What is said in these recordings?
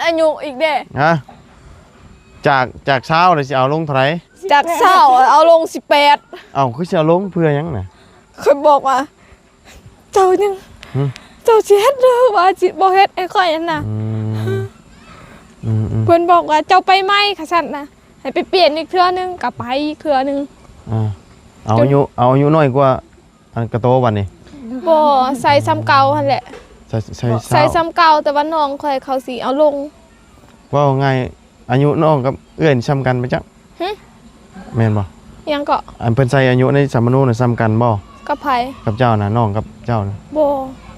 ອາຍຸອີກເດ້. ຮະ? ຈາກ ຈາກຊາວແລ້ວຊິເອົາລົງເທົ່າໃດ? ຈາກຊາວເອົາລົງສິບແປດ. ເອົ້າ ຄືຊິເອົາລົງເພື່ອຫຍັງນະ? ຂ້ອຍບອກວ່າ ເຈົ້າຍັງ ຫຶ? ເຈົ້າຊິເຮັດຫຼືວ່າຊິບໍ່ເຮັດໃຫ້ຂ້ອຍຫັ້ນນະ. ອືມ ອືມໆ ເພິ່ນບອກວ່າ ເຈົ້າໄປໃໝ່ ຄັນຊັ້ນນະ ໃຫ້ໄປປ່ຽນອີກເທື່ອໜຶ່ງ ກໍໄປອີກເທື່ອໜຶ່ງ. ອ່າ ເອົາອາຍຸ ເອົາອາຍຸນ້ອຍກວ່າອັນກະໂຕບັດນີ້? ບໍ່ ໃສ່ສ່ຳເກົ່າຫັ້ນແຫຼະ. ໃສ່ ໃສ່ ໃສ່ສ່ຳເກົ່າ ແຕ່ວ່ານ້ອງຂ້ອຍເຂົາຊິເອົາລົງ. ເວົ້າງ່າຍ ອາຍຸນ້ອງກັບເອື້ອຍນີ້ສ່ຳກັນໄປຈັກ? ຫຶ? ແມ່ນບໍ່? ຫຍັງເກາະ? ອັນເພິ່ນໃສ່ອາຍຸໃນສຳມະໂນນະສ່ຳກັນບໍ່? ກັບໃຜ? ກັບເຈົ້ານະ ນ້ອງກັບເຈົ້ານະ. ບໍ່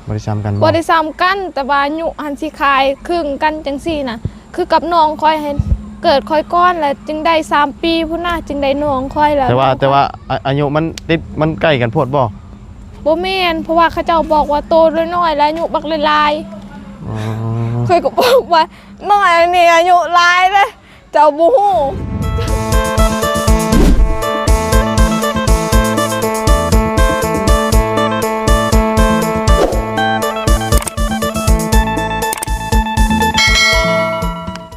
ບໍ່ໄດ້ສ່ຳກັນບໍ່? ບໍ່ໄດ້ສ່ຳກັນ ແຕ່ວ່າອາຍຸຫັ້ນຊິຄ້າຍຄຶງກັນຈັ່ງຊີ້ນະ. ຄືກັບນ້ອງຂ້ອຍຫັ້ນ ເກີດຂ້ອຍກ່ອນ ແລ້ວຈຶ່ງໄດ້ສາມປີພຸ້ນນະ ຈຶ່ງໄດ້ນ້ອງຂ້ອຍ. ແລ້ວ ແຕ່ວ່າ ແຕ່ວ່າອາ ອາຍຸມັນຕິດ ມັນໃກ້ກັນໂພດບໍ່? ບໍ່ແມ່ນ ເພາະວ່າເຂົາເຈົ້າບອກວ່າໂຕນ້ອຍໆ ແລ້ວອາຍຸບັກຫຼາຍໆ. ອໍ ຂ້ອຍກໍບອກວ່າ ນ້ອຍອັນນີ້ອາຍຸຫຼາຍເດ້ ເຈົ້າບໍ່ຮູ້.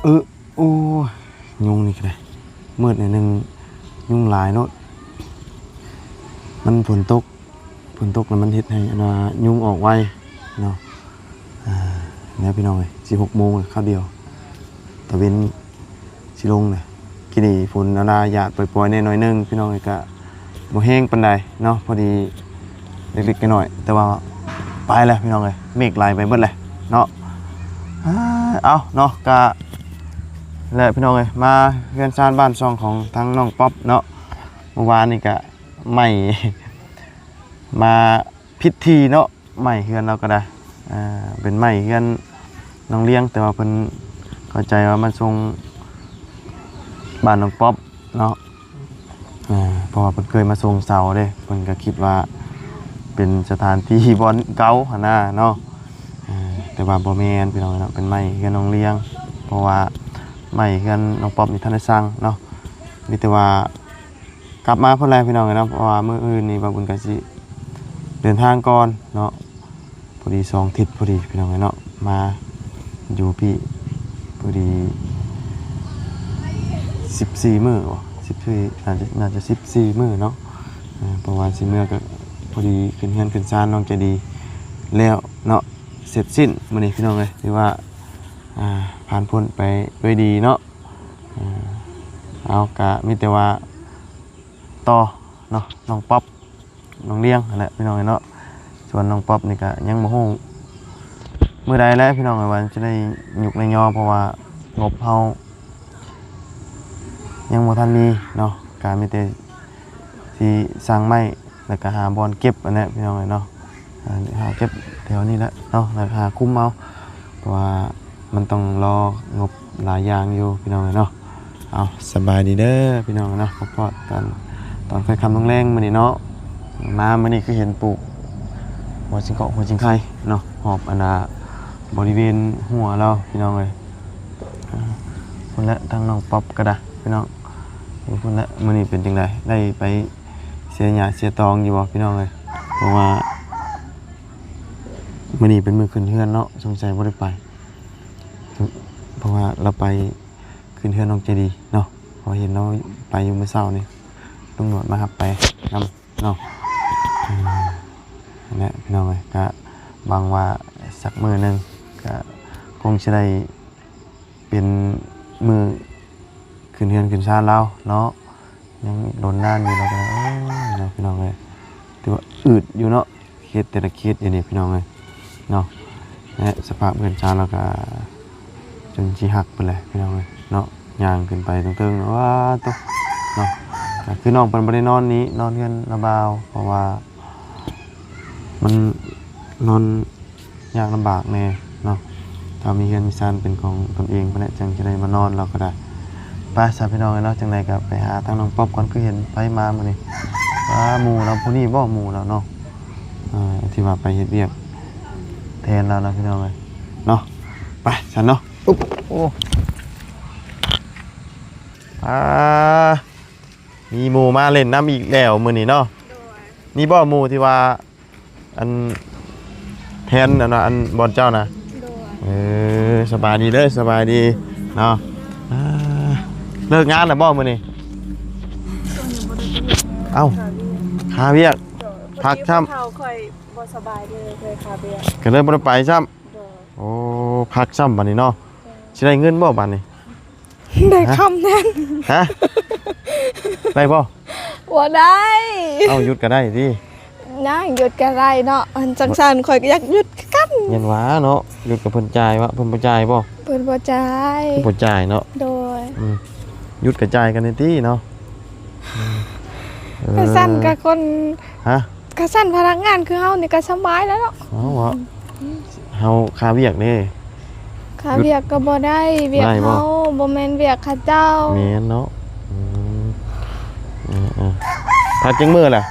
ເອີ ໂອ້ຍ ຍຸງນີ້ກໍໄດ້ ມືດໜ້ອຍໜຶ່ງ ຍຸງຫຼາຍໂລດ ມັນຝົນຕົກ. ຝົນຕົກແລ້ວມັນເຮັດໃຫ້ອັນວ່າຍຸງອອກໄວເນາະ. ອ່າ ແລ້ວພີ່ນ້ອງເອີຍ ຊິຫົກໂມງແລ້ວ ຄາວດຽວຕາເວັນຊິລົງແລ້ວ. ກີ້ນີ້ຝົນອັນວ່າຢາດປ່ອຍໆແດ່ໜ້ອຍໜຶ່ງ ພີ່ນ້ອງເອີຍ ກະບໍ່ແຮງປານໃດເນາະ ພໍດີເລັກໆນ້ອຍໆ ແຕ່ວ່າໄປແລ້ວພີ່ນ້ອງເອີຍ ເມກໄຫຼໄປເບິດແລ້ວເນາະ. ອ່າ ເອົາເນາະ ກະ ແລະ ພີ່ນ້ອງເອີຍ ມາເຮືອນຊານບ້ານຊ່ອງຂອງທາງນ້ອງປັອບເນາະ. ເມື່ອວານນີ້ກະໄໝ້ ມາຜິດທີ່ເນາະ ໄໝ້ເຮືອນລາວກໍໄດ້ ເປັນໄໝ້ເຮືອນນ້ອງລ້ຽງ ແຕ່ວ່າເພິ່ນເຂົ້າໃຈວ່າມາສົ່ງບ້ານນ້ອງປັອບເນາະ ເພາະວ່າເພິ່ນເຄີຍມາສົ່ງເສົາເດ້ ເພິ່ນກໍຄິດວ່າເປັນສະຖານທີ່ບ່ອນເກົ່າຫັ້ນນະເນາະ. ແຕ່ວ່າບໍ່ແມ່ນ ພີ່ນ້ອງເນາະ ເປັນໄໝ້ເຮືອນນ້ອງລ້ຽງ ເພາະວ່າໄໝ້ເຮືອນນ້ອງປັອບນີ້ທັນໄດ້ສັ່ງເນາະ ມີແຕ່ວ່າ ກັບມາພຸ້ນແຫຼະພີ່ນ້ອງເອີຍເນາະ ເພາະວ່າມື້ອື່ນນີ້ບ່າວບຸນກໍຊິເດີນທາງກ່ອນເນາະ ພໍດີສອງທິດພໍດີພີ່ນ້ອງເອີຍເນາະ ມາຢູ່ພີ້ພໍດີສິບສີ່ມື້ບໍ ສິບສີ່ ໜ້າຈະ ໜ້າຈະສິບສີ່ມື້ເນາະ ເພາະວ່າຊິເມືອກໍພໍດີຂຶ້ນເຮືອນຂຶ້ນຊານນ້ອງໃຈດີແລ້ວເນາະ ເສັດສິ້ນມື້ນີ້ພີ່ນ້ອງເອີຍ ຖືວ່າ ອ່າ ຜ່ານພົ້ນໄປດ້ວຍດີເນາະ. ເອົາ ກະມີແຕ່ວ່າຕໍ່ເນາະ ນ້ອງປັອບ ນ້ອງລ້ຽງຫັ້ນແຫຼະພີ່ນ້ອງເອີຍເນາະ. ສ່ວນນ້ອງປັອບນີ້ກະຍັງບໍ່ຮູ້ມື້ໃດແຫຼະພີ່ນ້ອງເອີຍ ວ່າຈະໄດ້ຍຸກໄດ້ຍໍ ເພາະວ່າງົບເຮົາຍັງບໍ່ທັນມີເນາະ ກະມີແຕ່ຊິສັ່ງໄມ້ ແລ້ວກໍຫາບ່ອນເກັບຫັ້ນແຫຼະພີ່ນ້ອງເອີຍເນາະ ຫາເກັບແຖວນີ້ແຫຼະເນາະ ແລ້ວຫາຄຸມເອົາ ເພາະວ່າມັນຕ້ອງລໍງົບຫຼາຍຢ່າງຢູ່ພີ່ນ້ອງເອີຍເນາະ. ເອົາ ສະບາຍດີເດີພີ່ນ້ອງເນາະ ພໍພໍກັນຕອນຄ່ຳໆແລງໆມື້ນີ້ເນາະ ມາມື້ນີ້ຄືເຫັນປູກຫົວຊິງເກາະຫົວຊິງໄຄເນາະ ຮອບອັນນ່າບໍລິເວນຮົ້ວລາວພີ່ນ້ອງເອີຍ ພຸ້ນແຫຼະ ທາງນ້ອງປັອບກໍໄດ້ພີ່ນ້ອງ ຢູ່ພຸ້ນແຫຼະ. ມື້ນີ້ເປັນຈັ່ງໃດ ໄດ້ໄປເສຍຫຍ້າເສຍຕອງຢູ່ບໍ່ພີ່ນ້ອງເອີຍ ເພາະວ່າມື້ນີ້ເປັນມື້ຂຶ້ນເຮືອນເນາະ ສົງໄສບໍ່ໄດ້ໄປ ເພາະວ່າລາວໄປຂຶ້ນເຮືອນນ້ອງໃຈດີເນາະ ເພາະເຫັນລາວໄປຢູ່ມື້ເຊົ້ານີ້ ລຸງໜວດມາຮັບໄປນຳເນາະ. ນັ້ນແຫຼະພີ່ນ້ອງເອີຍ ກະຫວັງວ່າສັກມື້ໜຶ່ງກະຄົງຊິໄດ້ ເປັນມື້ຂຶ້ນເຮືອນຂຶ້ນຊານລາວເນາະ ຍັງອີກດົນນານຢູ່ ລາວກໍ ໂອ້ຍເນາະ ພີ່ນ້ອງເອີຍ ຖືວ່າອືດຢູ່ເນາະ ເຂດແຕ່ລະເຂດຢູ່ນີ້ພີ່ນ້ອງເອີຍເນາະ ແລະ ສະພາບເຮືອນຊານລາວກໍຈົນຊິຫັກພຸ້ນແຫຼະພີ່ນ້ອງເອີຍເນາະ ຍ່າງຂຶ້ນໄປເທິງໆ ວ້າໂຕເນາະ ກໍຄືນ້ອງເພິ່ນບໍ່ໄດ້ນອນນີ້ ນອນເຮືອນລະບ່າວ ເພາະວ່າ ມັນນອນຍາກລຳບາກແດ່ເນາະ ຖ້າມີເຮືອນມີຊານເປັນຂອງຕົນເອງພຸ້ນແຫຼະ ຈັ່ງຈະໄດ້ມານອນລາວກໍໄດ້. ໄປຊະພີ່ນ້ອງເອີຍເນາະ ຈັ່ງໃດກໍໄປຫາທາງນ້ອງປັອບກ່ອນ ຄືເຫັນໄປມາມື້ນີ້ ອ່າ ໝູ່ລາວຜູ້ນີ້ບໍ ໝູ່ລາວເນາະ ອ່າ ທີ່ວ່າໄປເຮັດວຽກແທນລາວນະພີ່ນ້ອງເອີຍເນາະ. ໄປຊັ້ນເນາະ ໂອ້ ອ່າ ມີໝູ່ມາຫຼິ້ນນຳອີກແລ້ວມື້ນີ້ເນາະ. ໂດຍ ນີ້ບໍ່ໝູ່ທີ່ວ່າ ອັນ ແທນອັນວ່າ ອັນບ່ອນເຈົ້ານະ? ໂດຍ ເອີ ສະບາຍດີເດີ ສະບາຍດີເນາະ. ອ່າ ເລີກງານແລ້ວບໍ່ມື້ນີ້? ເອົ້າ ຄາວຽກ ພັກຊ້ຳ. ເຂົາຂ້ອຍບໍ່ສະບາຍເລີຍ ເລີຍຄາວຽກ ກໍເລີຍບໍ່ໄດ້ໄປຊ້ຳ. ໂດຍ. ໂອ້ ພັກຊ້ຳບັດນີ້ເນາະ. ໂດຍ. ຊິໄດ້ເງິນບໍ່ບັດນີ້? ໄດ້ຄຳແດ່. ຮະ? ໄດ້ບໍ່? ບໍ່ໄດ້. ເອົ້າ ຢຸດກໍໄດ້ຕິ. ນາງຢຸດກໍໄດ້ເນາະ ອັນຈັ່ງຊັ້ນຂ້ອຍກໍຢາກຢຸດຄືກັນ. ແມ່ນຫວາເນາະ ຢຸດກັບເພິ່ນຈ່າຍວະ ເພິ່ນບໍ່ຈ່າຍບໍ່? ເພິ່ນບໍ່ຈ່າຍ. ບໍ່ຈ່າຍເນາະ. ໂດຍ. ອືມ ຢຸດກໍຈ່າຍກັນແດ່ຕິເນາະ. ອືມ ເອີ ຄັນຊັ້ນກໍຄົນ ຮະ? ຄັນຊັ້ນພະນັກງານຄືເຮົານີ້ກໍສະບາຍແລ້ວເນາະ. ເອົາເນາະ ເຮົາຄາວຽກເດ້. ຄາວຽກກໍບໍ່ໄດ້ ວຽກເຮົາບໍ່ແມ່ນວຽກເຂົາເຈົ້າ. ແມ່ນເນາະ. ອືມ ເອີໆ ພັກຈັກມື້ລະ?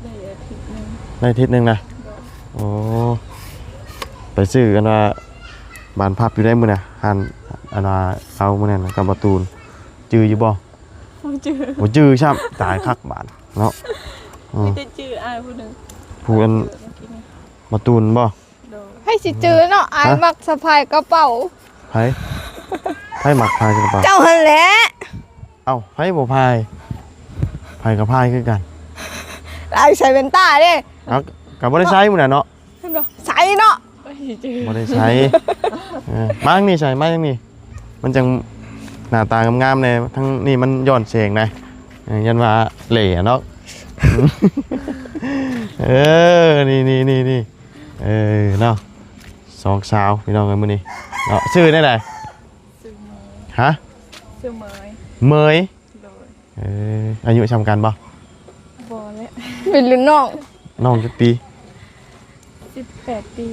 ໄດ້ອາທິດໜຶ່ງ. ໄດ້ອາທິດໜຶ່ງນະ. ໂອ້ ໄປຊື້ອັນວ່າບານພັບຢູ່ໃດມື້ນະ ຮ້ານອັນວ່າເອົາມື້ນັ້ນກັບບ່າວຕູນ ຈື່ຢູ່ບໍ່? ບໍ່ຈື່ ບໍ່ຈື່ຊ້ຳ. ຕາຍຄັກບາດເນາະ. ເອີ ມີແຕ່ຈື່ອ້າຍຜູ້ໜຶ່ງ ຜູ້ອັນບ່າວຕູນບໍ່? ໂດຍ. ໃຜຊິຈື່ເນາະ ອ້າຍມັກສະພາຍກະເປົາ. ໃຜ? ໃຜມັກສະພາຍກະເປົາ? ເຈົ້າຫັ້ນແຫຼະ. ເອົ້າ ໃຜບໍ່ພາຍ? ໃຜກໍພາຍຄືກັນ. ອ້າຍໃສ່ແວ່ນຕາເດ້. ເອົ້າ ກໍບໍ່ໄດ້ໃສ່ມື້ນັ້ນເນາະ. ເຫັນບໍ່? ໃສ່ເນາະ. ບໍ່ໄດ້ໃສ່. ເອີ ມາທາງນີ້ໃສ່ ມາທາງນີ້ ມັນຈັ່ງໜ້າຕາງາມໆແດ່ ທາງນີ້ມັນຍ້ອນແສງນະ. ເອີ ຢ້ານວ່າເຫຼເນາະ. ເອີ ນີ້ໆໆ ເອີເນາະ ສອງສາວພີ່ນ້ອງເອີຍມື້ນີ້ເນາະ. ຊື່ແນວໃດ? ຊື່ເໝີຍ. ຮະ? ຊື່ເໝີຍ. ເໝີຍ. ໂດຍ. ເອີ ອາຍຸສ່ຳກັນບໍ່? ບໍ່ແຫຼະ ເປັນລຸ້ນນ້ອງ. ນ້ອງຈັກປີ? ສິບແປດປີ.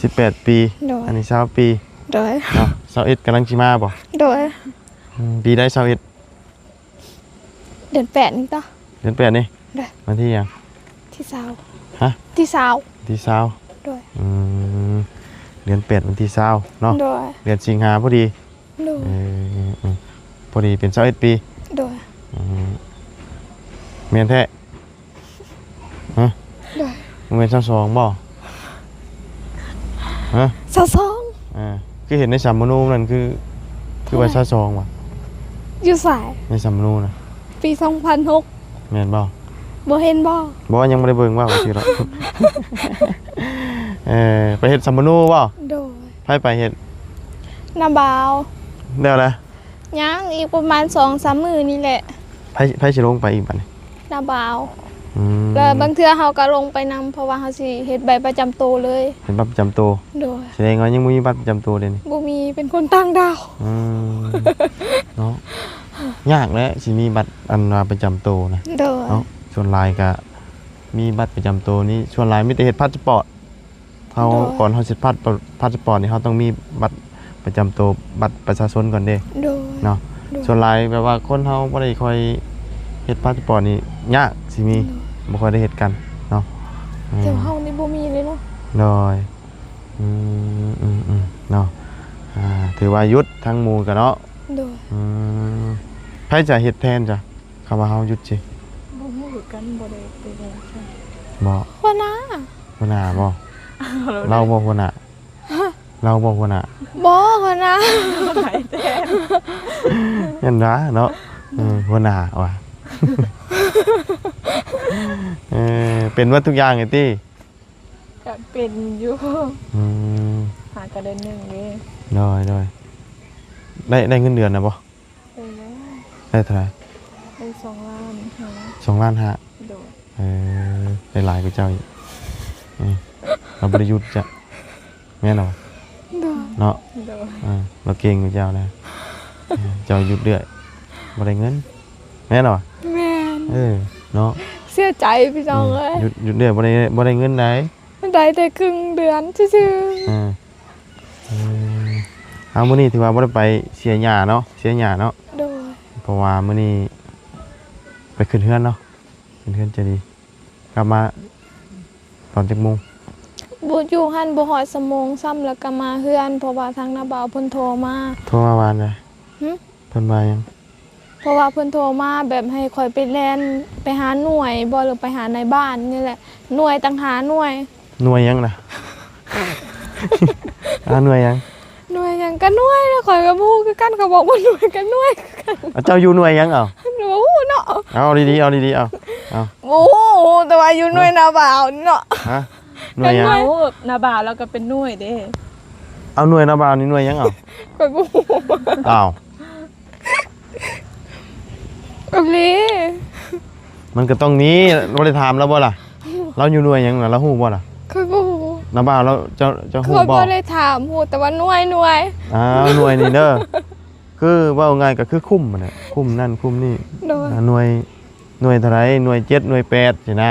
ສິບແປດປີ. ໂດຍ. ອັນນີ້ຊາວປີ. ໂດຍ. ເນາະ ຊາວເອັດກຳລັງຊິມາບໍ່? ໂດຍ. ອືມ ປີໃດຊາວເອັດ? ເດືອນແປດນີ້ຕົວະ. ເດືອນແປດນີ້? ໂດຍ. ວັນທີຫຍັງ? ທີຊາວ. ຮະ? ທີຊາວ. ທີຊາວ. ໂດຍ. ອືມ ເດືອນແປດວັນທີຊາວເນາະ. ໂດຍ. ເດືອນສິງຫາພໍດີ. ໂດຍ. ເອີ ເອີ ພໍດີເປັນຊາວເອັດປີ. ໂດຍ. ອືມ ແມ່ນແທ້? ຮະ? ໂດຍ. ບໍ່ແມ່ນຊາວສອງບໍ່? ຮະ? ຊາວສອງ. ເອີ ຄືເຫັນໃນສຳມະໂນນັ້ນ ຄື ຄືວ່າຊາວສອງຫວາ? ຢູ່ໃສ? ໃນສຳມະໂນນະ. ປີສອງພັນຫົກ. ແມ່ນບໍ່? ບໍ່ເຫັນບໍ່? ບໍ່ ຍັງບໍ່ໄດ້ເບິ່ງ ເວົ້າຊື່ດອກ. ເອີ ໄປເຮັດສຳມະໂນບໍ່? ໂດຍ. ໃຜໄປເຮັດ? ນ້າບ່າວ. ແລ້ວລະ? ຍັງ ອີກປະມານສອງສາມມື້ນີ້ແຫຼະ. ໃຜ ໃຜຊິລົງໄປອີກບັດນີ້? ນ້າບ່າວ. ອືມ ແລ້ວບາງເທື່ອເຮົາກໍລົງໄປນຳ ເພາະວ່າເຮົາຊິເຮັດໃບປະຈຳໂຕເລີຍ. ເຮັດບັດປະຈຳໂຕ. ໂດຍ. ສະແດງວ່າຍັງບໍ່ມີບັດປະຈຳໂຕເດນີ້. ບໍ່ມີ ເປັນຄົນຕ່າງດ້າວ. ອືມ ເນາະ ຍາກແຫຼະ ຊິມີບັດອັນວ່າປະຈຳໂຕນະ. ໂດຍ. ເນາະ ສ່ວນຫຼາຍກະມີບັດປະຈຳໂຕນີ້ ສ່ວນຫຼາຍມີແຕ່ເຮັດພາສປອດ. ເຮົາ ໂດຍ ກ່ອນເຮົາຊິພາສ ພາສປອດນີ້ ເຮົາຕ້ອງມີບັດປະຈຳໂຕ ບັດປະຊາຊົນກ່ອນເດ້. ໂດຍ. ເນາະ. ໂດຍ. ສ່ວນຫຼາຍແບບວ່າຄົນເຮົາບໍ່ໄດ້ຄ່ອຍເຮັດພາສປອດນີ້ ຍາກຊິມີ. ໂດຍ. ບໍ່ຄ່ອຍໄດ້ເຮັດກັນເນາະ. ແຖວເຮົານີ້ບໍ່ມີເລີຍເນາະ. ໂດຍ. ອືມ ອືມ ອືມ ເນາະ. ອ່າ ຖືວ່າຢຸດທັງໝູ່ກະເນາະ. ໂດຍ. ອືມ ໃຜຈະເຮັດແທນຈະ ຄຳວ່າເຮົາຢຸດຊິ? ບໍ່ຮູ້ຄືກັນ ບໍ່ໄດ້ໄປເບິ່ງ. ບໍ່? ຫົວໜ້າ. ຫົວໜ້າບໍ່? ເຮົາບໍ່ຫົວໜ້າ? ເຮົາບໍ່ຫົວໜ້າ? ບໍ່ ຫົວໜ້າ. ແມ່ນລະເນາະ. ເອີ ຫົວໜ້າວ່າ ເອີ ເປັນໝົດທຸກຢ່າງເລີຍຕິ? ກະເປັນຢູ່. ອືມ ຫາກະເດືອນໜຶ່ງເດ້. ໂດຍ ໂດຍ. ໄດ້ ໄດ້ເງິນເດືອນນະບໍ່? ໄດ້ແລ້ວ. ໄດ້ເທົ່າໃດ? ໄດ້ສອງລ້ານຫ້າ. ສອງລ້ານຫ້າ. ໂດຍ. ເອີ ໄດ້ຫຼາຍກວ່າເຈົ້າອີກ. ເອີ ລາວບໍ່ໄດ້ຢຸດຈ້ະ ແມ່ນບໍ່? ໂດຍ. ເນາະ. ໂດຍ. ເອີ ລາວເກັ່ງກວ່າເຈົ້າແລ້ວ. ເອີ ເຈົ້າຢຸດເລື້ອຍ ບໍ່ໄດ້ເງິນ ແມ່ນບໍ່? ແມ່ນ. ເອີ ເນາະ ເສຍໃຈພີ່ນ້ອງເອີຍ. ອືມ ຢຸດ ຢຸດເລື້ອຍ ບໍ່ໄດ້ ບໍ່ໄດ້ເງິນໃດ. ໄດ້ແຕ່ເຄິ່ງເດືອນຊື່ໆ. ເອີ ເອີ ເອົາ ມື້ນີ້ຖືວ່າບໍ່ໄດ້ໄປເສຍຫຍ້າເນາະ ເສຍຫຍ້າເນາະ. ໂດຍ. ເພາະວ່າມື້ນີ້ໄປຂຶ້ນເຮືອນເນາະ ຂຶ້ນເຮືອນໃຈດີ. ກັບມາຕອນຈັກໂມງ? ບໍ່ ຢູ່ຫັ້ນບໍ່ຮອດຊົ່ວໂມງຊ້ຳ ແລ້ວກໍມາເຮືອນ ເພາະວ່າທາງນ້າບ່າວເພິ່ນໂທມາ. ໂທມາວ່າໃດ? ຫຶ? ເພິ່ນວ່າຫຍັງ? ເພາະວ່າເພິ່ນໂທມາແບບໃຫ້ຂ້ອຍໄປແລ່ນ ໄປຫາໜ່ວຍບໍ່ ຫຼືໄປຫານາຍບ້ານນີ້ແຫຼະ. ໜ່ວຍຕັ້ງຫ້າໜ່ວຍ. ໜ່ວຍຫຍັງນະ? ຫາໜ່ວຍຫຍັງ? ຫຍັງກະໜ່ວຍລະ ຂ້ອຍກະບໍ່ຮູ້ຄືກັນ ເຂົາບອກວ່າໜ່ວຍກະໜ່ວຍຄືກັນ. ອາ ເຈົ້າຢູ່ໜ່ວຍຫຍັງເອົາ? ບໍ່ຮູ້ເນາະ. ເອົາດີໆ ເອົາດີໆ ເອົາ ເອົາ. ບໍ່ຮູ້ ແຕ່ວ່າຢູ່ໜ່ວຍນາບ່າວເນາະ. ຮະ? ໜ່ວຍຫຍັງ? ນາບ່າວແລ້ວກະເປັນໜ່ວຍເດ້. ເອົາ ໜ່ວຍນາບ່າວນີ້ໜ່ວຍຫຍັງເອົາ? ຂ້ອຍບໍ່ຮູ້. ອ້າວ ອີ່ຫຼີ ມັນກະຕ້ອງມີ ບໍ່ໄດ້ຖາມລາວບໍ່ລະ? ລາວຢູ່ໜ່ວຍຫຍັງລະ ລາວຮູ້ບໍ່ລະ? ຂ້ອຍບໍ່ຮູ້. ນາບ່າວລາວ ເຈົ້າ ເຈົ້າຮູ້ບໍ່? ຂ້ອຍບໍ່ໄດ້ຖາມ ຮູ້ແຕ່ວ່າໜ່ວຍ ໜ່ວຍ. ອ້າວ ໜ່ວຍນີ້ເດີ ຄືເວົ້າງ່າຍກະຄືຄຸ້ມຫັ້ນແຫຼະ ຄຸ້ມນັ້ນຄຸ້ມນີ້. ໂດຍ. ອ່າ ໜ່ວຍ ໜ່ວຍເທົ່າໃດ? ໜ່ວຍເຈັດ ໜ່ວຍແປດຊີ້ນະ.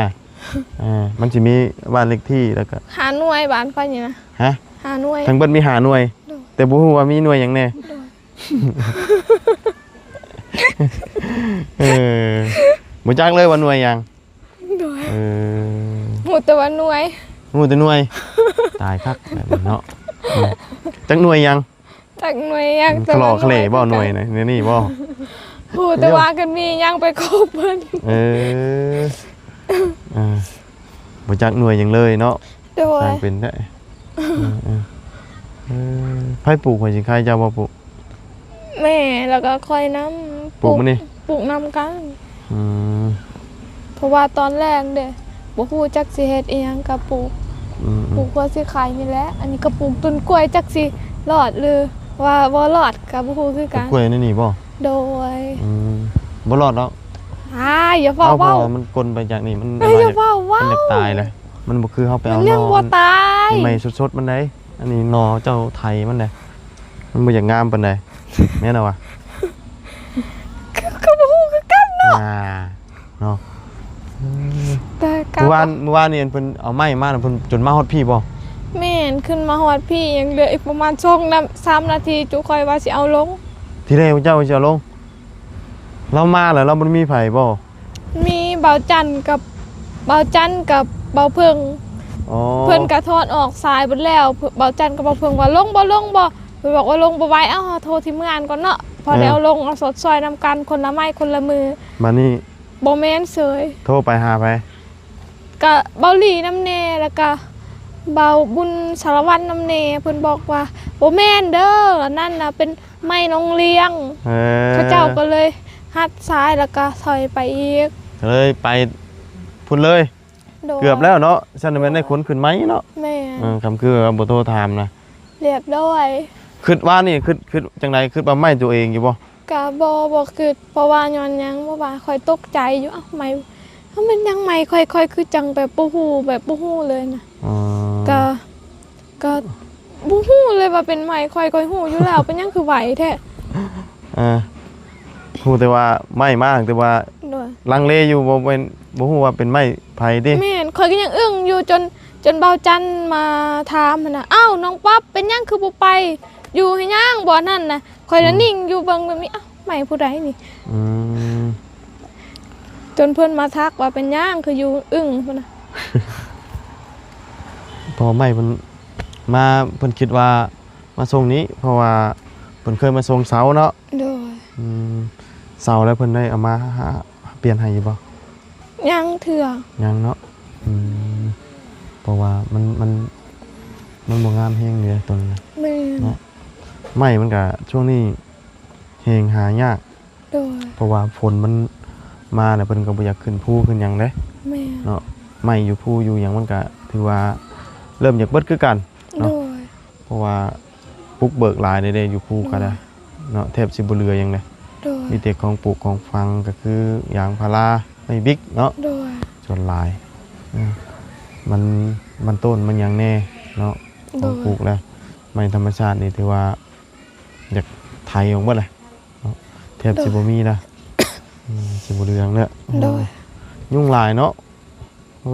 ເອີ ມັນຊິມີບ້ານເລກທີ່ ແລ້ວກະ ຫ້າໜ່ວຍ ບ້ານຂ້ອຍນີ້ນະ. ຮະ? ຫ້າໜ່ວຍ. ທັງເບິດມີຫ້າໜ່ວຍ. ໂດຍ. ແຕ່ບໍ່ຮູ້ວ່າມີໜ່ວຍຫຍັງແດ່. ໂດຍ. ເອີ ບໍ່ຈັກເລີຍວ່າໜ່ວຍຫຍັງ. ໂດຍ. ເອີ ຮູ້ແຕ່ວ່າໜ່ວຍ. ຮູ້ແຕ່ໜ່ວຍ. ຕາຍຄັກແບບນີ້ເນາະ. ເອີ ຈັກໜ່ວຍຫຍັງ? ຈັກໜ່ວຍຫຍັງ? ອືມ ຂະຫຼໍຂະເຫຼບໍ່ ໜ່ວຍນະ ແນວນີ້ບໍ່? ຮູ້ແຕ່ວ່າຄັນມີຫຍັງໄປຂໍເພິ່ນ. ເອີ ເອີ ບໍ່ຈັກໜ່ວຍຫຍັງເລີຍເນາະ. ໂດຍ. ຊ່າງເປັນໄດ້. ເອີ ເອີ ເອີ ໃຜປູກ? ຂ້ອຍຊິຂາຍເຈົ້າບໍ່ປູກ? ແມ່ ແລ້ວກະຂ້ອຍນຳ. ປູກມື້ນີ້? ປູກນຳກັນ. ອືມ ເພາະວ່າຕອນແລກເດ້ ບໍ່ຮູ້ຈັກຊິເຮັດອີ່ຫຍັງກະປູກ. ອືມໆ ປູກເພື່ອຊິຂາຍນີ້ແຫຼະ. ອັນນີ້ກະປູກຕົ້ນກ້ວຍ ຈັກຊິລອດ ຫຼືວ່າບໍ່ລອດກະບໍ່ຮູ້ຄືກັນ. ຕົ້ນກ້ວຍໃນນີ້ບໍ່? ໂດຍ. ອືມ ບໍ່ລອດດອກ. ອ້າຍ ຢ່າຟ້າວເວົ້າ. ເອົາ ເພາະວ່າມັນກົນໄປຈາກນີ້ ມັນ ເອີ ຢ່າຟ້າວເວົ້າ. ມັນຢາກຕາຍແລ້ວ ມັນບໍ່ຄືເຮົາໄປເອົາໜໍ່ ມັນຍັງບໍ່ຕາຍ ໃໝ່ສົດໆມັນໄດ໋. ອັນນີ້ໜໍ່ເຈົ້າໄຖມັນໄດ໋ ມັນບໍ່ຢາກງາມປານໃດ. ແມ່ນລະວະ? ຄື ຄືບໍ່ຮູ້ຄືກັນເນາະ. ອ່າ ເນາະ. ເອີ ແຕ່ກະ ມື້ວານ ມື້ວານນີ້ເພິ່ນເອົາໄມ້ມາ ເພິ່ນຈົນມາຮອດພີ້ບໍ່? ແມ່ນ ຂຶ້ນມາຮອດພີ້ ຍັງເຫຼືອອີກປະມານສອງນາ ສາມນາທີ ຈຸຂ້ອຍວ່າຊິເອົາລົງ. ທີແລກເຈົ້າຊິເອົາລົງ? ລາວມາແລ້ວ ລາວບໍ່ໄດ້ມີໃຜບໍ່? ມີບ່າວຈັນກັບ ບ່າວຈັນກັບບ່າວເຜິ້ງ. ອໍ ເພິ່ນກະຖອນອອກສາຍເບິດແລ້ວ. ບ່າວຈັນກັບບ່າວເຜິ້ງວ່າ ລົງບໍ່ ລົງບໍ່? ເພິ່ນບອກວ່າ ລົງບໍ່ໄຫວ. ເອົ້າ ໂທທີ່ເມືອງກ່ອນເນາະ ພໍໄດ້ເອົາລົງ ເອົາຊົດຊ່ອຍນຳກັນ ຄົນລະໄມ້ຄົນລະມື. ບາດນີ້ ບໍ່ແມ່ນເສີຍ. ໂທໄປຫາໃຜ? ກະເບົາຫຼີນຳແດ່ ແລ້ວກະເບົາບຸນສາລະວັນນຳແດ່. ເພິ່ນບອກວ່າ ບໍ່ແມ່ນເດີ ອັນນັ້ນນະເປັນໄມ້ນ້ອງລ້ຽງ. ເອີ ເຂົາເຈົ້າກະເລີຍຮັດສາຍ ແລ້ວກະຖອຍໄປອີກ ກະເລີຍໄປພຸ້ນເລີຍ. ໂດຍ. ເກືອບແລ້ວເນາະ ຊັ້ນແມ່ນໄດ້ຂົນຂຶ້ນໃໝ່ເນາະ. ແມ່ນ. ເອີ ຄຳຄືວ່າບໍ່ໂທຖາມນະ ລຽບຮ້ອຍ. ຄິດວ່ານີ້ ຄິດ ຄິດຈັ່ງໃດ? ຄິດວ່າໄມ້ໂຕເອງຢູ່ບໍ່? ກະບໍ່ ບໍ່ຄິດ ເພາະວ່າຍ້ອນຫຍັງ ເພາະວ່າຂ້ອຍຕົກໃຈຢູ່. ເອົ້າ ໄມ້ ເອົ້າ ແມ່ນຫຍັງໄມ້ຂ້ອຍ? ຂ້ອຍຄືຈັ່ງແບບບໍ່ຮູ້ ແບບບໍ່ຮູ້ເລີຍນະ. ອໍ ກະ ກະບໍ່ຮູ້ເລີຍວ່າເປັນໄມ້ຂ້ອຍ. ຂ້ອຍຮູ້ຢູ່ແລ້ວ ເປັນຫຍັງຄືໄຫວແທ້? ເອີ ຮູ້ແຕ່ວ່າໄມ້ມາ ແຕ່ວ່າ ໂດຍ ລັງເລຢູ່ ບໍ່ແມ່ນ ບໍ່ຮູ້ວ່າເປັນໄມ້ໃຜຕິ? ແມ່ນ ຂ້ອຍກະຍັງອຶ້ງຢູ່ ຈົນ ຈົນບ່າວຈັນມາຖາມຫັ້ນນະ ອ້າວ ນ້ອງປັອບ ເປັນຫຍັງຄືບໍ່ໄປ? ຢູ່ເຮັດຫຍັງບ່ອນນັ້ນນະ? ຂ້ອຍລະ ອືມ ນິ່ງຢູ່ເບິ່ງແບບນີ້ ອ້າວ ໄມ້ຜູ້ໃດນີ້? ອືມ ຈົນເພິ່ນມາທັກວ່າ ເປັນຫຍັງຄືຢູ່ອຶ້ງພຸ້ນນະ. ເພາະວ່າໄມ້ເພິ່ນມາ ເພິ່ນຄິດວ່າມາສົ່ງນີ້ ເພາະວ່າເພິ່ນເຄີຍມາສົ່ງເສົາເນາະ. ໂດຍ. ອືມ ເສົາແລ້ວເພິ່ນໄດ້ເອົາມາ ຫາ ປ່ຽນໃຫ້ຢູ່ບໍ່? ຍັງເທື່ອ. ຍັງເນາະ. ອືມ ເພາະວ່າມັນ ມັນ ມັນບໍ່ງາມແຮງເດ້ໂຕນັ້ນນະ. ແມ່ນ. ເນາະ ໄມ້ມັນກະຊ່ວງນີ້ແຮງຫາຍາກ. ໂດຍ. ເພາະວ່າຝົນມັນມາແລ້ວ ເພິ່ນກະບໍ່ຢາກຂຶ້ນພູຂຶ້ນຫຍັງເດ້. ແມ່ນ. ເນາະ ໄມ້ຢູ່ພູຢູ່ຫຍັງມັນກະຖືວ່າເລີ່ມຢາກເບິດຄືກັນເນາະ. ໂດຍ. ເພາະວ່າປຸກເບີກຫຼາຍເດ້ ຢູ່ພູກະໄດ້. ໂດຍ. ເນາະ ແທບຊິບໍ່ເຫຼືອຫຍັງເດ້. ໂດຍ. ມີແຕ່ຂອງປູກຂອງຝັງ ກະຄືຢາງພາລາ ໄມ້ບິກເນາະ. ໂດຍ. ສ່ວນຫຼາຍ ເອີ ມັນ ມັນຕົ້ນມັນຫຍັງແດ່ເນາະ. ໂດຍ. ຂອງປູກແລ້ວ ໄມ້ທຳມະຊາດນີ້ຖືວ່າຢາກໄຖອອກເບິດແຫຼະເນາະ ແທບຊິບໍ່ມີລະ. ໂດຍ. ອືມ ຊິບໍ່ເຫຼືອຫຍັງເນາະ. ໂດຍ. ຍຸງຫຼາຍເນາະ. ເອີ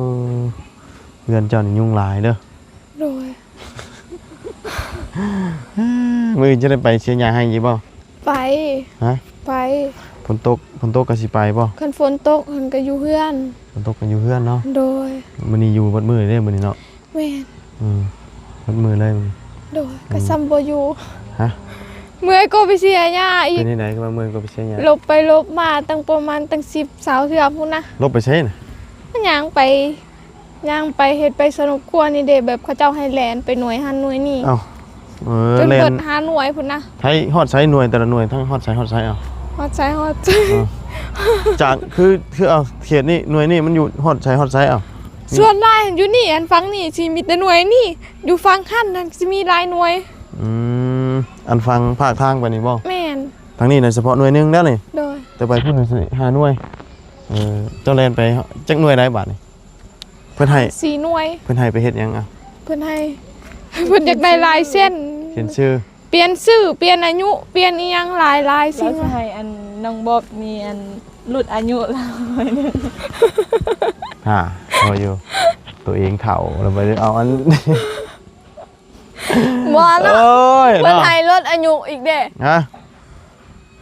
ເຮືອນເຈົ້ານີ້ຍຸງຫຼາຍເດີ. ໂດຍ. ມື້ອື່ນຈະໄດ້ໄປເສຍຫຍ້າໄຮ່ຢູ່ບໍ່? ໄປ. ຮະ? ໄປ. ຝົນຕົກ ຝົນຕົກກະຊິໄປບໍ່? ຄັນຝົນຕົກຫັ້ນກະຢູ່ເຮືອນ. ຝົນຕົກກະຢູ່ເຮືອນເນາະ. ໂດຍ. ມື້ນີ້ຢູ່ເບິດມື້ເດ້ມື້ນີ້ເນາະ. ແມ່ນ. ອືມ ເບິດມື້ເລີຍ. ໂດຍ. ອືມ ກະຊ່ຳບໍ່ຢູ່. ຮະ? ເມື່ອຍກວ່າໄປເສຍຫຍ້າອີກ. ເປັນຈັ່ງໃດ ຄືວ່າເມື່ອຍກວ່າໄປເສຍຫຍ້າ? ຫຼົບໄປຫຼົບມາຕັ້ງປະມານຕັ້ງສິບ ຊາວເທື່ອພຸ້ນນະ. ຫຼົບໄປໃສນະ? ຍ່າງໄປ ຍ່າງໄປເຮັດໄປສະໜຸກກົວນີ້ເດ້ ແບບເຂົາເຈົ້າໃຫ້ແລ່ນໄປໜ່ວຍຫັ້ນໜ່ວຍນີ້. ເອົ້າ ເອີ ຈົນເບິດ ແລ່ນ ຫ້າໜ່ວຍພຸ້ນນະ. ໃຜຮອດໃສ ໜ່ວຍແຕ່ລະໜ່ວຍ ທັງຮອດໃສຮອດໃສ ເອົາ ຮອດໃສຮອດໃສ ເອີ ຈາກ ຄື ຄື ເອົາ ເຂດນີ້ ໜ່ວຍນີ້ມັນຢູ່ຮອດໃສຮອດໃສ ເອົາ ສ່ວນຫຼາຍຢູ່ນີ້ ອັນຝັ່ງນີ້ຊິມີແຕ່ໜ່ວຍນີ້ ຢູ່ຝັ່ງຫັ້ນນັ້ນຊິມີຫຼາຍໜ່ວຍ. ອືມ ອັນຝັ່ງພາກທາງໄປນີ້ບໍ່? ແມ່ນ. ທາງນີ້ນະ ສະເພາະໜ່ວຍໜຶ່ງແລ້ວນີ້. ໂດຍ. ແຕ່ໄປພຸ້ນຊິຫ້າໜ່ວຍ. ເອີ ເຈົ້າແລ່ນໄປຈັກໜ່ວຍໄດ້ບາດນີ້? ເພິ່ນໃຫ້ສີ່ໜ່ວຍ. ເພິ່ນໃຫ້ໄປເຮັດຫຍັງອະ? ເພິ່ນໃຫ້ ເພິ່ນຢາກໄດ້ລາຍເຊັນ ຂຽນຊື່ ປ່ຽນຊື່ ປ່ຽນອາຍຸ ປ່ຽນອີ່ຫຍັງຫຼາຍໆ ລາວຊິໃຫ້ອັນນ້ອງບອບນີ້ ອັນຫຼຸດອາຍຸລາວໜ້ອຍໜຶ່ງ. ຫາ ເວົ້າຢູ່ ໂຕເອງເຖົ້າແລ້ວໄປເອົາອັນ ບໍ່ເນາະ. ໂອ້ຍ ເພິ່ນເນາະ ໃຫ້ຫຼຸດອາຍຸອີກເດ້. ຮະ?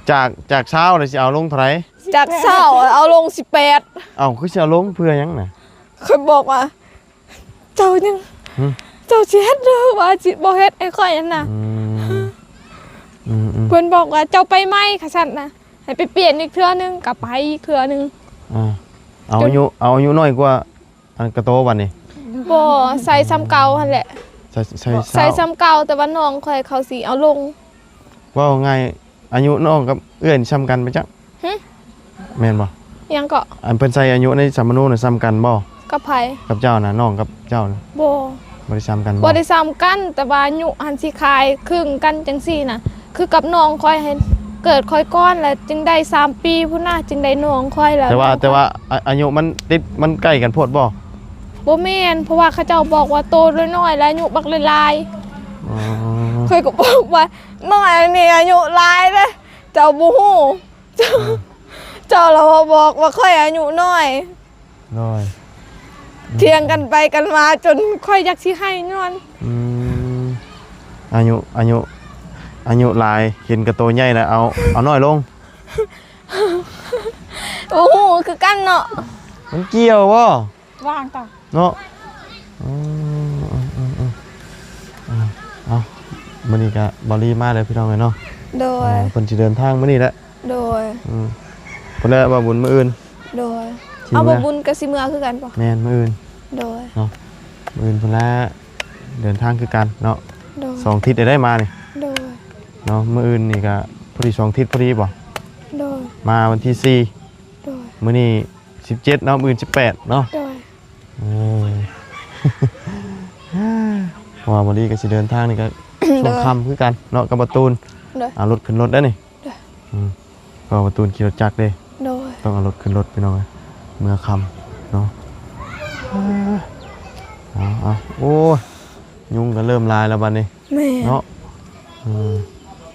ຈາກ ຈາກຊາວແລ້ວຊິເອົາລົງເທົ່າໃດ? ຈາກຊາວເອົາລົງສິບແປດ. ເອົ້າ ຄືຊິເອົາລົງເພື່ອຫຍັງນະ? ຂ້ອຍບອກວ່າ ເຈົ້າຍັງ ຫຶ? ເຈົ້າຊິເຮັດຫຼືວ່າຊິບໍ່ເຮັດໃຫ້ຂ້ອຍຫັ້ນນະ? ອືມ ອືມໆ ເພິ່ນບອກວ່າ ເຈົ້າໄປໃໝ່ ຄັນຊັ້ນນະ ໃຫ້ໄປປ່ຽນອີກເທື່ອໜຶ່ງ ກໍໄປອີກເທື່ອໜຶ່ງ. ອ່າ ເອົາອາຍຸ ເອົາອາຍຸນ້ອຍກວ່າ ອັນກະໂຕບັດນີ້? ບໍ່ ໃສ່ສ່ຳເກົ່າຫັ້ນແຫຼະ. ໃສ່ ໃສ່ ໃສ່ສ່ຳເກົ່າ ແຕ່ວ່ານ້ອງຂ້ອຍເຂົາຊິເອົາລົງ. ເວົ້າງ່າຍ ອາຍຸນ້ອງກັບເອື້ອຍນີ້ສ່ຳກັນບໍ່ຈັກ? ຫຶ? ແມ່ນບໍ່? ຫຍັງເກາະ? ອັນເພິ່ນໃສ່ອາຍຸໃນສຳມະໂນນະສ່ຳກັນບໍ່? ກັບໃຜ? ກັບເຈົ້ານະ ນ້ອງກັບເຈົ້ານະ. ບໍ່ ບໍ່ໄດ້ສ່ຳກັນບໍ່? ບໍ່ໄດ້ສ່ຳກັນ ແຕ່ວ່າອາຍຸຫັ້ນຊິຄ້າຍຄຶງກັນຈັ່ງຊີ້ນະ. ຄືກັບນ້ອງຂ້ອຍຫັ້ນ ເກີດຂ້ອຍກ່ອນ ແລ້ວຈຶ່ງໄດ້ສາມປີພຸ້ນນະ ຈຶ່ງໄດ້ນ້ອງຂ້ອຍແລ້ວ. ແຕ່ວ່າ ແຕ່ວ່າອາ ອາຍຸມັນຕິດ ມັນໃກ້ກັນໂພດບໍ່? ບໍ່ແມ່ນ ເພາະວ່າເຂົາເຈົ້າບອກວ່າໂຕນ້ອຍໆ ແລ້ວອາຍຸບັກຫຼາຍໆ. ອໍ ຂ້ອຍກໍບອກວ່າ ນ້ອຍອັນນີ້ອາຍຸຫຼາຍເດ້ ເຈົ້າບໍ່ຮູ້ ເຈົ້າ ເຈົ້າລະມາບອກວ່າຂ້ອຍອາຍຸນ້ອຍ. ໂດຍ ຖຽງກັນໄປກັນມາຈົນຂ້ອຍຢາກຊິໄຫ້ຍ້ອນ ອືມ ອາຍຸ ອາຍຸ ອາຍຸຫຼາຍ ເຫັນກະໂຕໃຫຍ່ແລ້ວເອົາ ເອົານ້ອຍລົງ. ບໍ່ຮູ້ຄືກັນເນາະ ມັນກ່ຽວບໍ່? ວ່າງຕາເນາະ. ເອີ ເອີ ເອີ ເອີ ເອົາ ມື້ນີ້ກະບາວລີມາແລ້ວພີ່ນ້ອງເອີຍເນາະ. ໂດຍ ເອີ ເພິ່ນຊິເດີນທາງມື້ນີ້ແຫຼະ. ໂດຍ ອືມ ພຸ້ນແຫຼະ ບ່າວບຸນມື້ອື່ນ. ໂດຍ ເອົາ ບ່າວບຸນກໍຊິເມືອຄືກັນບໍ່? ແມ່ນ ມື້ອື່ນ. ໂດຍ ເນາະ ມື້ອື່ນພຸ້ນແຫຼະ ເດີນທາງຄືກັນເນາະ. ໂດຍ ສອງທິດໄດ້ມານີ້. ໂດຍ ເນາະ ມື້ອື່ນນີ້ກໍພໍດີສອງທິດພໍດີບໍ່? ໂດຍ ມາວັນທີສີ່. ໂດຍ ມື້ນີ້ສິບເຈັດເນາະ ມື້ອື່ນສິບແປດເນາະ. ໂດຍ ເອີ ເພາະວ່າບໍ່ດີກໍຊິເດີນທາງນີ້ກໍ ໂດຍ ຊ່ວງຄ່ຳຄືກັນເນາະ ກັບປະຕູນ. ໂດຍ ເອົາລົດຂຶ້ນລົດໄດ້ນີ້. ໂດຍ ອືມ ເພາະປະຕູນຂີ່ລົດຈັກເດ້. ໂດຍ ຕ້ອງເອົາລົດຂຶ້ນລົດພີ່ນ້ອງເອີຍ ເມື່ອຄ່ຳເນາະ. ເອົາ ເອົາ ໂອ້ຍ ຍຸງກໍເລີ່ມຫຼາຍແລ້ວບັດນີ້. ແມ່ນ ເນາະ. ອືມ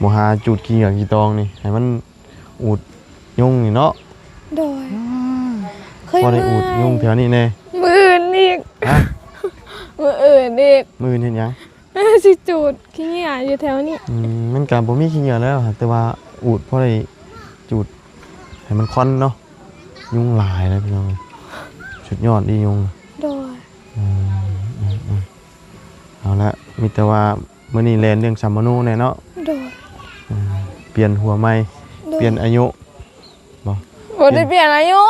ບໍ່ຫາຈູດຂີ້ເຫຍື້ອຂີ້ຕອງນີ້ ໃຫ້ມັນ ອູດຍຸງນີ້ເນາະ. ໂດຍ ອືມ ເຄີຍ ພໍໄດ້ອູດຍຸງແຖວນີ້ແດ່. ມື້ອື່ນອີກ. ຮະ? ມື້ອື່ນອີກ. ມື້ອື່ນເຮັດຫຍັງ? ຊິຈູດຂີ້ເຫຍື້ອຢູ່ແຖວນີ້. ອືມ ມັນກະບໍ່ມີຂີ້ເຫຍື້ອແລ້ວ ແຕ່ວ່າອູດພໍໄດ້ຈູດໃຫ້ມັນຄວັນເນາະ. ຍຸງຫຼາຍແລ້ວພີ່ນ້ອງ ສຸດຍອດດີຍຸງ. ໂດຍ ອືມ ເອົາລະ ມີແຕ່ວ່າ ມື້ນີ້ແລ່ນເລື່ອງສຳມະໂນແດ່ເນາະ. ໂດຍ ອືມ ປ່ຽນຫົວໃໝ່. ໂດຍ ປ່ຽນອາຍຸບໍ່? ບໍ່ໄດ້ປ່ຽນອາຍຸ.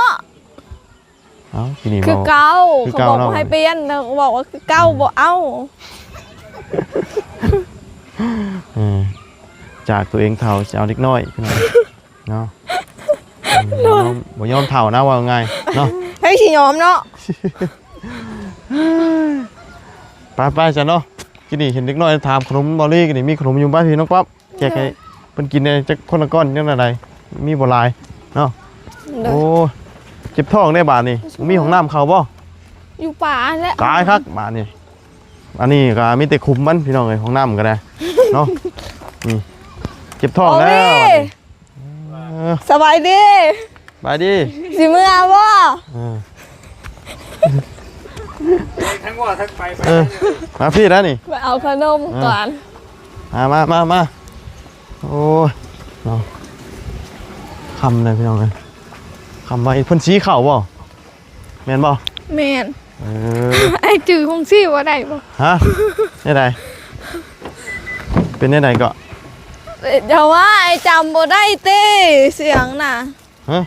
ເອົ້າ ທີນີ້ ຄືເກົ່າ ຄືເກົ່າເນາະ ເຂົາບອກວ່າໃຫ້ປ່ຽນ ເຮົາກໍບອກວ່າຄືເກົ່າ ອືມ ບໍ່ເອົາ. ເອີ ຈາກຕົວເອງເຖົ້າ ຊິເອົາເດັກນ້ອຍ ພີ່ນ້ອງ. ເນາະ ອືມ ບໍ່ຍອມ ບໍ່ຍອມເຖົ້ານະ ເວົ້າງ່າຍເນາະ. ໃຜຊິຍອມເນາະ. ໄປໆ ຊັ້ນເນາະ ກີ້ນີ້ເຫັນເດັກນ້ອຍຖາມຂະໜົມບໍ່ລີ ກີ້ນີ້ມີຂະໜົມຢູ່ ໄປພີ່ນ້ອງປັອບ ແຈກໃຫ້ ໂດຍ ເພິ່ນກິນແດ່ ຈັກຄົນລະກ້ອນ ຈັ່ງໃດ ມີບໍ່ຫຼາຍເນາະ. ໂດຍ ໂອ້ ເຈັບທ້ອງເດ້ບາດນີ້ ບໍ່ມີຫ້ອງນ້ຳເຂົ້າບໍ່? ຢູ່ປ່າຫັ້ນແຫຼະ ຕາຍຄັກບາດນີ້. ອັນນີ້ກໍມີແຕ່ຂຸມມັນ ພີ່ນ້ອງເອີຍ ຫ້ອງນ້ຳກໍໄດ້ເນາະ. ນີ້ ເຈັບທ້ອງແລ້ວ ໂອ້ຍ ບາດນີ້. ເອີ ສະບາຍດີ ສະບາຍດີ ຊິເມືອບໍ່? ເອີ ທັງວ່າທັງໄປ ເອີ ມາພີ້ແລ້ວນີ້ ໄປເອົາຂະໜົມ ເອີ ກ່ອນ. ມາ ມາ ມາ ມາ. ໂອ້ຍ ເນາະ ຄ່ຳແລ້ວ ພີ່ນ້ອງເອີຍ ຄ່ຳໄວ. ເພິ່ນສີເຂົ້າບໍ່? ແມ່ນບໍ່? ແມ່ນ. ເອີ ອ້າຍຈື່ຂອງສີບໍ່ໄດ້ບໍ່? ຮະ? ແນວໃດ? ເປັນແນວໃດເກາະ? ເຈົ້າວ່າອ້າຍຈຳບໍ່ໄດ້ຕິ ສຽງນະ. ຮະ?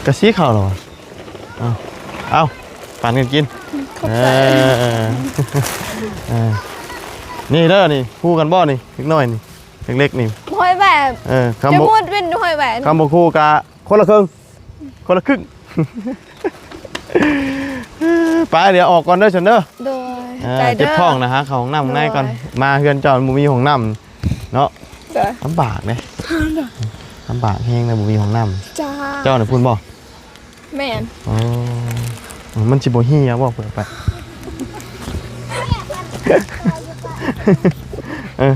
ກະສີເຂົ້າແລ້ວຫວາ? ເອົາ ເອົາ ປັນກັນກິນ. ຂອບໃຈ. ເອີ ເອີ ເອີ ນີ້ເດີ ນີ້ ຄູ່ກັນບໍ່ນີ້ ເດັກນ້ອຍນີ້ ເລັກໆນີ້ ຫ້ອຍແບບ ເອີ ຄຳບໍ່ ຈະໝົດເປັນຫ້ອຍແບບ ຄຳບໍ່ຄູ່ກະຄົນລະເຄິ່ງ ຄົນລະຄຶ່ງ ໄປ ດຽວອອກກ່ອນເດີຊັ້ນເດີ ໂດຍ ເອີ ຂອບໃຈເດີ ເຈັບທ້ອງນະ ຫາເຂົ້າຫ້ອງນ້ຳຂ້າງໃນກ່ອນ ໂດຍ ມາເຮືອນເຈົ້າມັນບໍ່ມີຫ້ອງນ້ຳເນາະ ໂດຍ ລຳບາກເດ້ ລຳບາກແຮງນະ ບໍ່ມີຫ້ອງນ້ຳ ເຈົ້າ ເຈົ້ານະພຸ້ນບໍ່? ແມ່ນ ອໍ ມັນຊິບໍ່ເຫ່ຍບໍ່ເພິ່ນໄປ ເອີ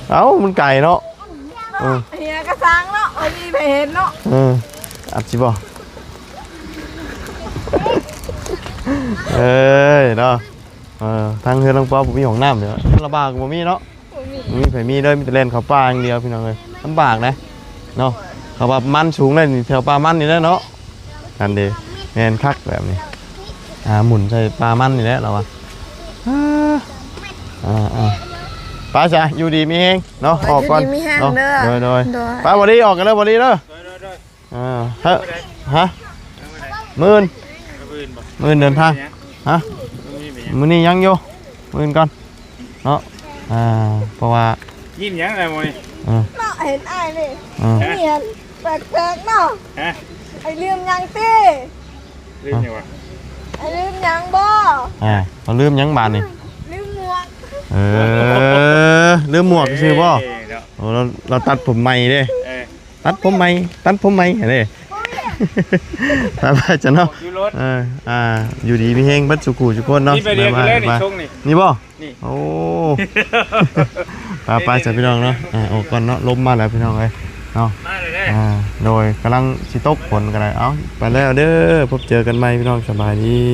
ເອົ້າ ມັນໄກເນາະ ເອີ ເຫ່ຍກະຊ່າງເນາະ ບໍ່ມີໃຜເຫັນເນາະ ເອີ ອາດຊິບໍ່ ເອີຍເນາະ ເອີ ທາງເຮືອນນ້ອງປອບບໍ່ມີຫ້ອງນ້ຳເດ ລະບາກກໍບໍ່ມີເນາະ ບໍ່ມີ ບໍ່ມີໃຜມີເລີຍ ມີແຕ່ແລ່ນເຂົ້າປ່າຢ່າງດຽວພີ່ນ້ອງເອີຍ ລຳບາກນະເນາະ ເຂົາວ່າມັນສູງເລີຍນີ້ ແຖວປ່າມັນນີ້ແຫຼະເນາະ ນັ້ນເດ ແມ່ນຄັກແບບນີ້ ອ່າ ໝູນໃສ່ປ່າມັນນີ້ແຫຼະລາວວ່າ ອ່າ ອ່າ ໄປຊະ ຢູ່ດີມີແຮງເນາະ ເອີຍ ອອກກ່ອນ ຢູ່ດີມີແຮງເນາະ ເດີ ໂດຍ ໂດຍ ໂດຍ ໄປ ບໍ່ດີ ອອກກັນເດີ ບໍ່ດີເດີ ໂດຍ ໂດຍ ໂດຍ ອ່າ ຮະ ຮະ ມື້ອື່ນ ມື້ອື່ນບໍ່ ມື້ອື່ນເດີນທາງ ຮະ ມື້ນີ້ຍັງຢູ່ ມື້ອື່ນກ່ອນເນາະ ອ່າ ເພາະວ່າ ຍິ້ມຫຍັງລະມື້ນີ້ ເອີ ເນາະ ເຫັນອ້າຍນີ້ ເອີ ນີ້ແປກໆເນາະ ຮະ ອ້າຍລືມຫຍັງຕິ ລືມຫຍັງວະ ອ້າຍລືມຫຍັງບໍ່ ອ່າ ເຂົາລືມຫຍັງບາດນີ້ ລືມໝວກ ເອີ ລືມໝວກຊື່ບໍ່ ເອີ ເນາະ ໂອ້ ລາວ ລາວຕັດຜົມໃໝ່ເດ້ ເອີ ຕັດຜົມໃໝ່ ຕັດຜົມໃໝ່ຫັ້ນເດ້ ໄປໆ ຊະເນາະ ຢູ່ລົດ ເອີ ອ່າ ຢູ່ດີມີແຮງເບິດສູ່ຄູ່ສູ່ຄົນເນາະ ນີ້ໄປເດືອນ ບາຍບາຍ ນີ້ ນີ້ບໍ່ ນີ້ ໂອ້ ໄປໆ ຊະພີ່ນ້ອງເນາະ ອ່າ ອອກກ່ອນເນາະ ລົມມາແລ້ວພີ່ນ້ອງເອີຍເນາະ ມາແລ້ວເດ້ ອ່າ ໂດຍ ກຳລັງຊິຕົກຝົນກໍໄດ້ ເອົ້າ ໄປແລ້ວເດີ ພົບເຈີກັນໃໝ່ພີ່ນ້ອງ ສະບາຍດີ.